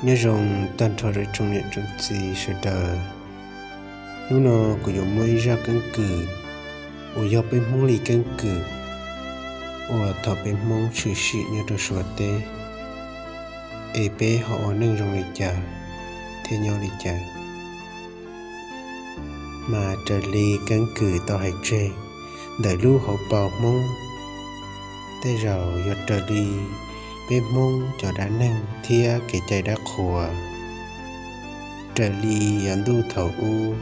Nyob zoo tag nrho rau tsoom niam tsoom txiv sawv daws. Hnub no kuv yuav muaj ib zaj keeb kwm uas yog peb Hmoob li keeb kwm uas thaum peb Hmoob tshwm sim nyob rau Suav teb, es peb ho ua neej zoo li cas thiab nyob li cas. Mas raws li keeb kwm tau hais tseg ntawm lub hauv paus Hmoob, tej zaum yog raws li peb Hmoob cov dab neeg thiab kev cai dab qhuas, raws li yav ntuj thaum ub,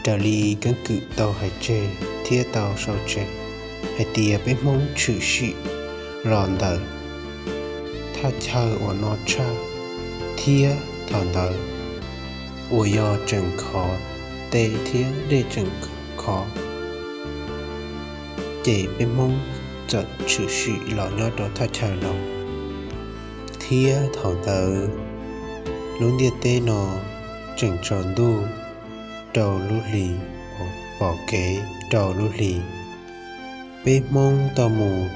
raws li keeb kwm tau hais tseg thiab tau sau tseg hais tias peb Hmoob tshwm sim los ntawm thaj chaw uas no tshaj, thiab thaum ntawd uas yog tseem khov, tej thiab dej tseem khov, ces peb Hmoob txawm tshwm sim los nyob rau thaj chaw no, thiab thaum ntawd lub ntiaj teb no tseem tsaus ntuj rau lub hlis, pom kev rau lub hlis. Peb Hmoob tau mus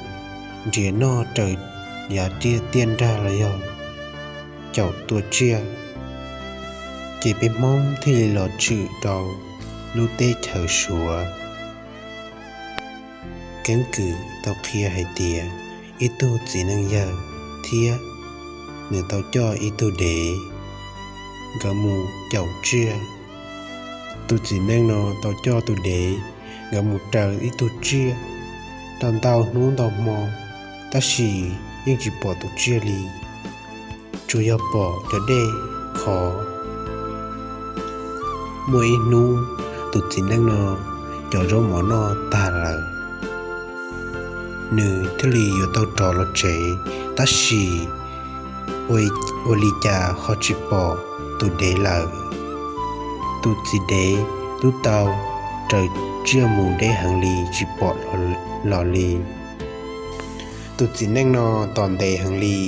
nrhiav noj raws yav tiaj nrag los yog caum tua tsiaj, ces peb Hmoob thiaj li los tshwm rau lub teb chaws Suav. Keeb kwm tau qhia hais tias ib tug txiv neej yawg thiab nws tau coj ib tug dev, nkawd mus caum tsiaj. Tus txiv neej no tau coj tus dev, nkawd mus raws ib tug tsiaj tau ntau hnub ntau hmo, tab sis yeej tsis pom tus tsiaj li, tsuas yog pom cov dej khov. Muaj ib hnub tus txiv neej no cov zaub mov noj tag lawm, nws thiaj li yuav tau rov los tsev, tab sis ua li cas ho tsis pom tus dev lawm. Tus txiv dev twb tau raws tsiaj mus deb heev li tsis pom los li. Tus txiv neej no tos ntev heev li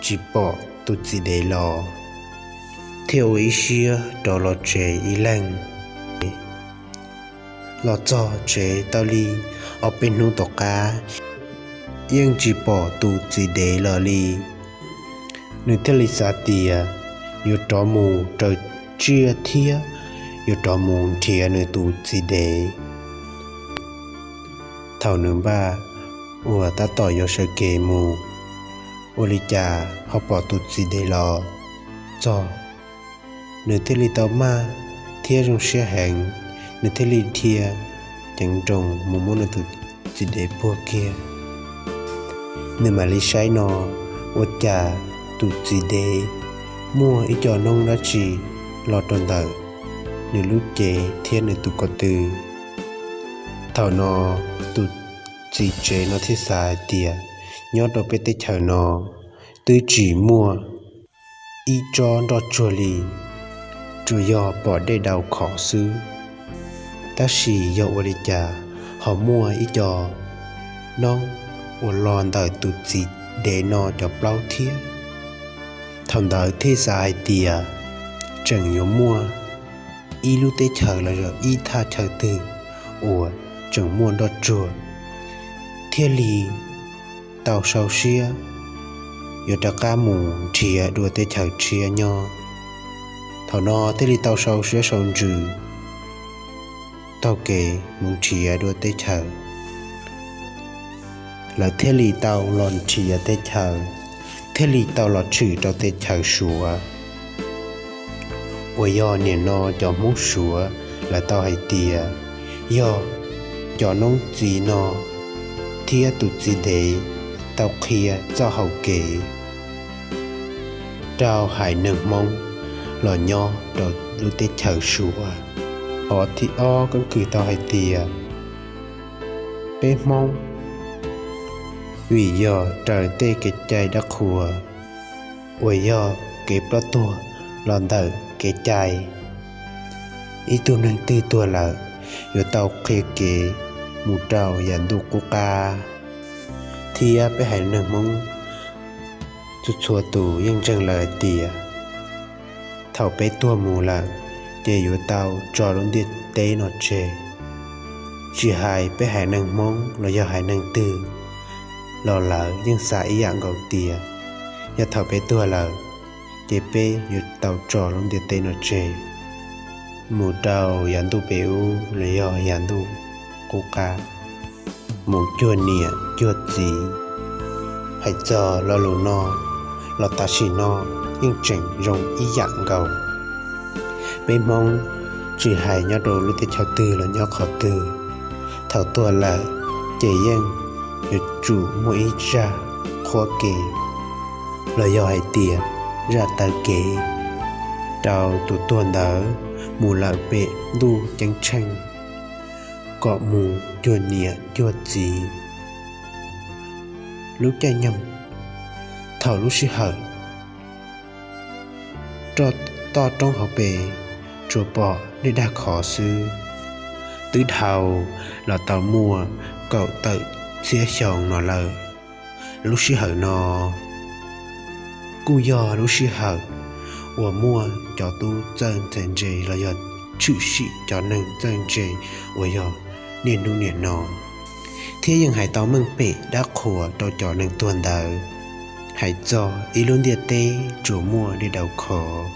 tsis pom tus txiv dev los, thiaj ua ib siab rov los tsev ib leeg. Los txog tsev tau li ob peb hnub tom qab, yeej tsis pom tus txiv dev los li. Nws thiaj li xav tias yuav rov mus raws tsiaj thiab yuav rov mus nrhiav nws tus txiv dev. Thaum nws npaj uas tab tom yuav sawv kev mus, ua li cas ho pom tus txiv dev los txog. Nws thiaj li tau maj thiab zoo siab heev, nws thiaj li dhia ceev nroos mus muab nws tus txiv dev puag kiag. Nws mam li saib no, ua cas tus txiv dev muaj ib co noob dab tsi los rau ntawm nws lub cev thiab nws tus ko tw. Thaum no tus txiv tsev no thiaj xav hais tias nyob rau peb teb chaws no twb tsis muaj ib tsob nroj tsuag li, tsuas yog pom dej daus khov xwb. Tab sis yog ua li cas ho muaj ib co noob uas los ntawm tus txiv dev no cov plaub thiab? Thaum ntawd thiaj xav hais tias tseem yuav muaj ib lub teb chaws los yog ib thaj chaw twg uas tseem muaj nroj tsuag, thiaj li tau sau siab yuav rov qab mus nrhiav dua teb chaws tshiab nyob. Thaum no thiaj li tau sau siab sau ntsws taug kev mus nrhiav dua teb chaws. Lawv thiaj li tau los nrhiav teb chaws, thiaj li tau los tshwm rau teb chaws Suav. Uas yog nim no cov Hmoob Suav lawv tau hais tias yog cov noob txiv no thiab tus txiv dev tau qhia txoj hau kev rau haiv neeg Hmoob los nyob rau lub teb chaws Suav. Qhov thib ob keeb kwm tau hais tias peb Hmoob vim yog raws tej kev cai dab qhuas uas yog kev ploj tuag los ntawm kev cai. Ib tug neeg twg tuag lawm yuav tau qhia kev mus rau yav ntuj qub qab, thiab peb haiv neeg Hmoob txhua txhua tus yeej ntseeg lawm hais tias thaum peb tuag mus lawm ces yuav tau tso lub ntiaj teb no tseg. Tsis hais peb haiv neeg Hmoob los yog haiv neeg twg los lawv yeej xav ib yam nkaus tias yog thaum peb tuag lawm, ces peb yuav tau tso lub ntiaj teb no tseg, mus rau yav ntuj pem ub los yog yav ntuj qub qab, mus cuag niam cuag txiv. Hais txog lo lus no los tam sim no yeej tseem zoo ib yam nkaus. Peb Hmoob tsis hais nyob rau lub teb chaws twg los nyob qhov twg, thaum tuag lawm ces yeej yuav tsum muaj ib zaj qhuab ke los yog hais tias zaj taw kev rau tus tuag ntawd mus lawm pem ntuj ceeb tsheej kom mus cuag niam cuag txiv. Lub caij nyoog thaum lub sij hawm roj toj roob hauv pes tsuas pom dej dag khov xwb, twb dhau los tau muaj kaum tawm txhiab xyoo no lawm. Lub sij hawm no kuj yog lub sij hawm uas muaj cov tub txawj ntxhais ntse los yog tshwm sim cov neeg txawj ntse uas yog niaj hnub niam no, thiab yeej hais tau meej pem dab qhuas rau cov neeg tuag ntawd. Hais txog ib lub ntiaj teb tsuas muaj dej daus khov,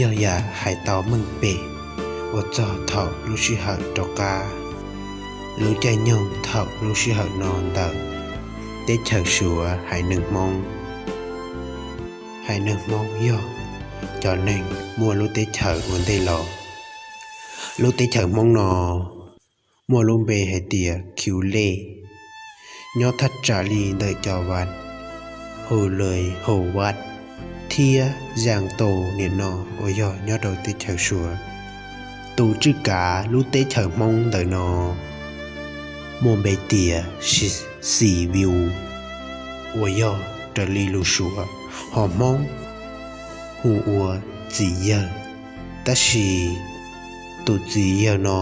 yog yam hais tau meej pem uas txog thaum lub sij hawm rov qab. Lub caij nyoog thaum lub sij hawm no ntawm teb chaws Suav haiv neeg Hmoob. Haiv neeg Hmoob yog cov neeg muaj lub teb chaws ua ntej los. Lub teb chaws Hmoob no muaj lub npe hais tias Khiv Lej, nyob thaj tsam li ntawm cov Vaj, Hau Lej, Hau Vaj thiab Zaj Tau niam no uas yog nyob rau teb chaws Suav. Tus tswj kav lub teb chaws Hmoob ntawm no muaj npe tias Xis Vius, uas yog raws li lus Suav, ho Hmoob hu ua Txiv Yawg. Tab sis tus Txiv Yawg no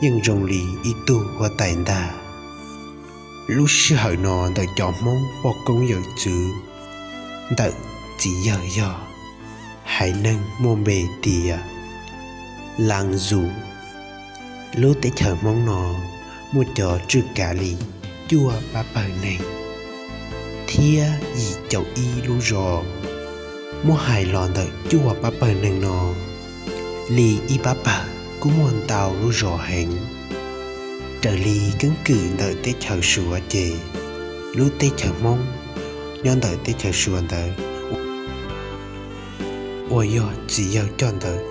yeej zoo li ib tug huab tais ntag. Lub sij hawm no ntawm cov Hmoob poj koob yawm txwv, ntawm Txiv Yawg yog haiv neeg muaj npe tias Laj Zus. Lub teb chaws Hmoob no muaj cov tswj kav li cuaj pab pawg neeg thiab yim caum ib lub zos. Muab hais los ntawm cuaj pab pawg neeg no, li ib pab pawg kuj muaj ntau lub zos heev. Raws li keeb kwm ntawm teb chaws Suav ces lub teb chaws Hmoob nyob ntawm teb chaws Suav ntawd uas yog Txiv Yawg coj ntawd,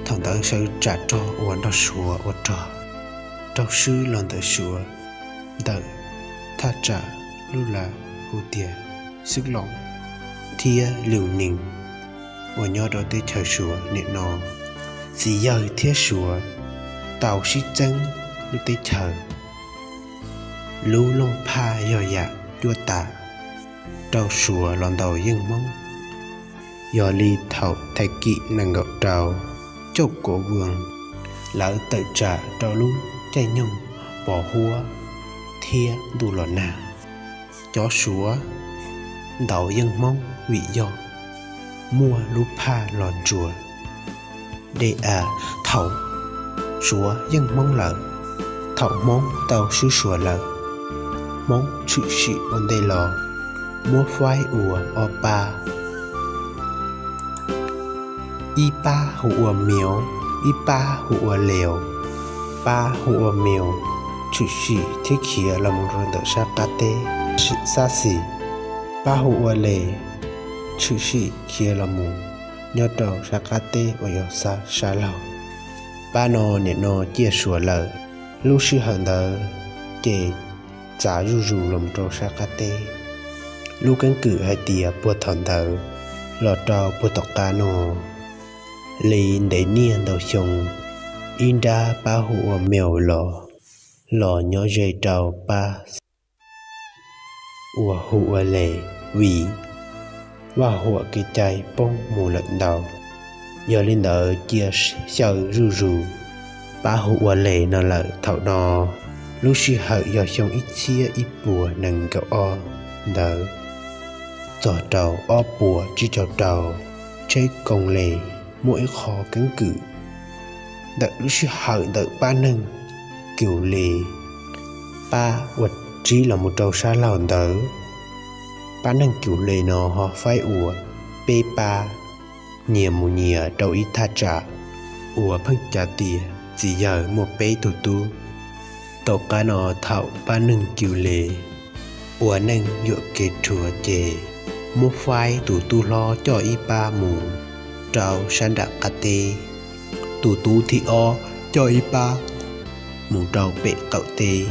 thaum ntawd sawv tsam rog ua nrog Suav ua rog, raug swb los ntawm Suav ntawm thaj tsam lub lav hu tias Xwb Loos thiab Lws Nees uas nyob rau teb chaws Suav nim no. Txiv Yawg thiab Suav tau sib txeeb lub teb chaws. Lub Looj Phaj yog yam cuab tam rau Suav los ntaus yeej Hmoob. Yog li thaum thaj kim nees nkaum rau Cauj Kov Vwm, lawv tawm tsam rau lub caij nyoog pos huab thiab ntuj los nag. Cov Suav ntaus yeej Hmoob vim yog muaj lub phaj los ntsuas. Dej a, thaum Suav yeej Hmoob lawm, thaum Hmoob tau swb Suav lawm, Hmoob tshwm sim ua ntej los muab faib ua ob pab. Ib pab hu ua Meus, ib pab hu ua Leus. Pab hu ua Meus tshwm sim thiab khiav los mus rau ntawm sab qab teb Xab Xis. Pab hu ua Les tshwm sim khiav los mus nyob rau sab qab teb uas yog sab sab laug. Pab no nim no ciaj Suav lawm. Lub sij hawm ntawd ces txav zuj zus los rau sab qab teb. Lub keeb kwm hais tias puag thaum ntawd los rau puag tom qab no, li ntev niaj ntau xyoo, ib nrab pab hu ua Meus los, los nyob ze rau pab uas hu ua Les vim vaj huam kev cai poob mus lawm ntau. Yog li ntawd cia xyaw zuj zus pab hu ua Les no lawm. Thaum no lub sij hawm yog xyoo ib txhiab ib puas nees nkaum ob ntawd txog rau ob puas tsib caug rau, tsheb koos Les muaj ib qho keeb kwm ntawm lub sij hawm ntawm pab neeg Kius Les, pab uas tsib los mus rau sab laug ntawd, Pab neeg Kius Hle no ho faib ua peb pab, nyias mus nyias rau ib thaj tsam uas pheej cav tias txiv yawg muaj peb tug tub. Tom qab no thaum pab neeg Kius Hle ua neej yuam kev rhuav ces muab faib tus tub hlob coj ib pab mus rau sab nram qab teb, tus tub thib ob coj ib pab mus rau pem qaum teb,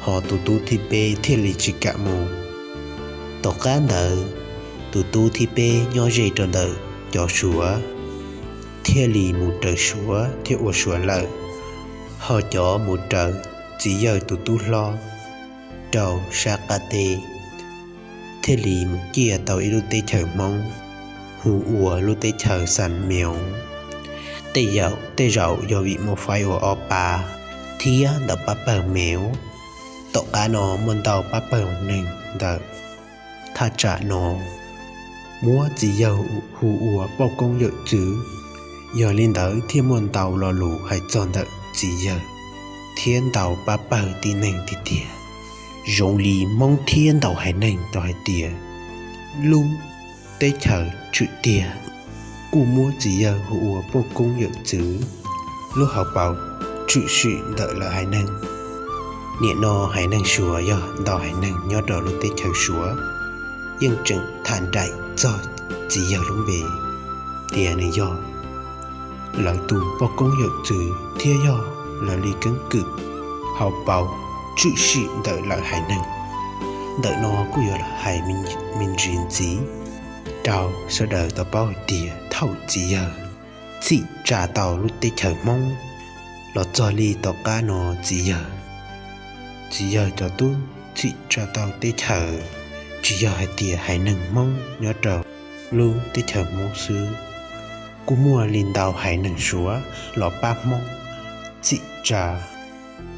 ho tus tub thib peb thiaj li tsis kam mus. Tom qab ntawd, tus tub thib peb nyob ze rau ntawm cov Suav, thiaj li mus raws Suav thiab ua Suav lawm, ho cov mus raws txiv yawg tus tub hlob rau sab qab teb thiaj li mus ciaj tau ib lub teb chaws Hmoob hu ua lub teb chaws Xas Meus. Tej zaum tej zaum yog vim muaj faib ua ob pab thiab ntawm pab pawg Meus. Tom qab no muaj ntau pab pawg neeg ntawm thaj tsam no muab txiv yawg hu ua poj koob yawm txwv. Yog li ntawd thiaj muaj ntau lo lus hais txog ntawm txiv yawg thiab ntau pab pawg tib neeg tiag tiag. Zoo li Hmoob thiab ntau haiv neeg tau hais tias lub teb chaws Tshwm Tiag kuj muab txiv yawg hu ua poj koob yawm txwv, lub hauv paus tshwm sim ntawm lawv haiv neeg. Nim no haiv neeg Suav yog ntau haiv neeg nyob rau lub teb chaws Suav yeej tseem tham nraim txog txiv yawg lub npe tias nws yog lawv tus poj koob yawm txwv thiab yog lawv li keeb kwm hauv paus tshwm sim ntawm lawv haiv neeg. Ntawm no kuj yuav hais me ntsis ntxiv rau sawv daws tau paub hais tias thaum txiv yawg txhim tsa tau lub teb chaws Hmoob los txog li tom qab no txiv yawg, txiv yawg cov tub txhim tsa tau teb chaws, tsis yog hais tias haiv neeg Hmoob nyob rau lub teb chaws Hmoob xwb, kuj muaj li ntau haiv neeg Suav los pab Hmoob txhim tsa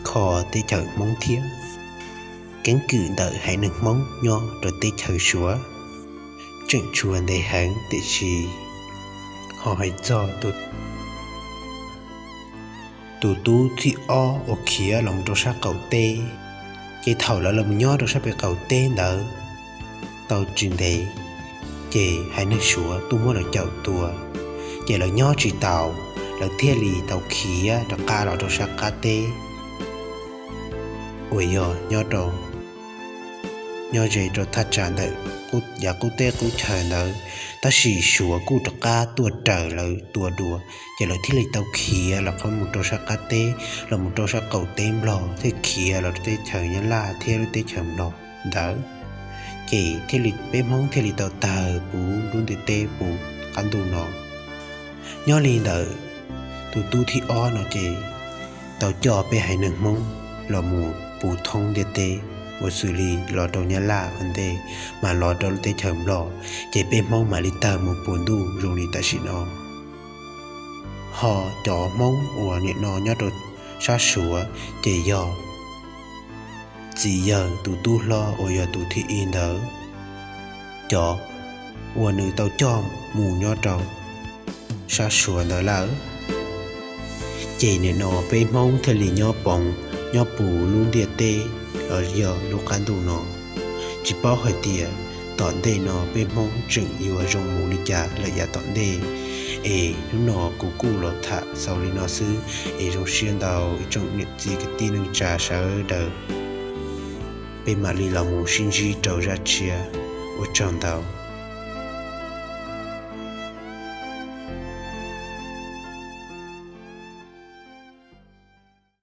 kho teb chaws Hmoob thiab. Keeb kwm ntawm haiv neeg Hmoob nyob rau teb chaws Suav tseem tshuav ntev heev, tiam sis ho hais txog tus tub thib ob uas khiav los mus rau sab qaum teb, ces thaum lawv los nyob rau sab pem qaum teb ntawd tau tsis ntev, ces haiv neeg Suav tuaj muab lawv caum tua, ces lawv nyob tsis taus, lawv thiaj li tau khiav rov qab los rau sab qab teb uas yog nyob rau, nyob ze rau thaj tsam ntawm yav qub teb qub chaw ntawd, tab sis Suav kuj rov qab tuaj raws lawv tua dua, ces lawv thiaj li tau khiav los qhov mus rau sab qab teb, los mus rau sab qaum teb Nplog, thiaj khiav los rau teb chaws Nyab Laj thiab lub teb chaws Nplog ntawd. Ces thiaj li peb Hmoob thiaj li tau tawg puv lub ntiaj teb puv qab ntuj no. Nyob li ntawd, tus tub thib ob no ces tau coj peb haiv neeg Hmoob los mus puv thoob ntiaj teb, ua xws li los rau Nyab Laj ua ntej, mas los rau lub teb chaws Nplog, ces peb Hmoob mam li tawg mus puv ntuj zoo li tam sim no. Ho cov Hmoob uas nim no nyob rau sab Suav ces yog txiv yawg tus tub hlob uas yog tus thib ib ntawd, cov uas nws tau coj mus nyob rau sab Suav ntawd lawm. Ces nim no peb Hmoob thiaj li nyob poov nyob puv lub ntiaj teb los yog lub qab ntuj no. Tsis paub hais tias tom ntej no peb Hmoob tseem yuav zoo mus li cas lawm yav tom ntej. Es hnub no kuv kuj los tham xaus li no xwb, es zoo siab ntau ib tsoom niam txiv kwv tij neej tsa sawv daws, peb mam li los mus sib ntsib rau zaj tshiab. Ua tsaug ntau.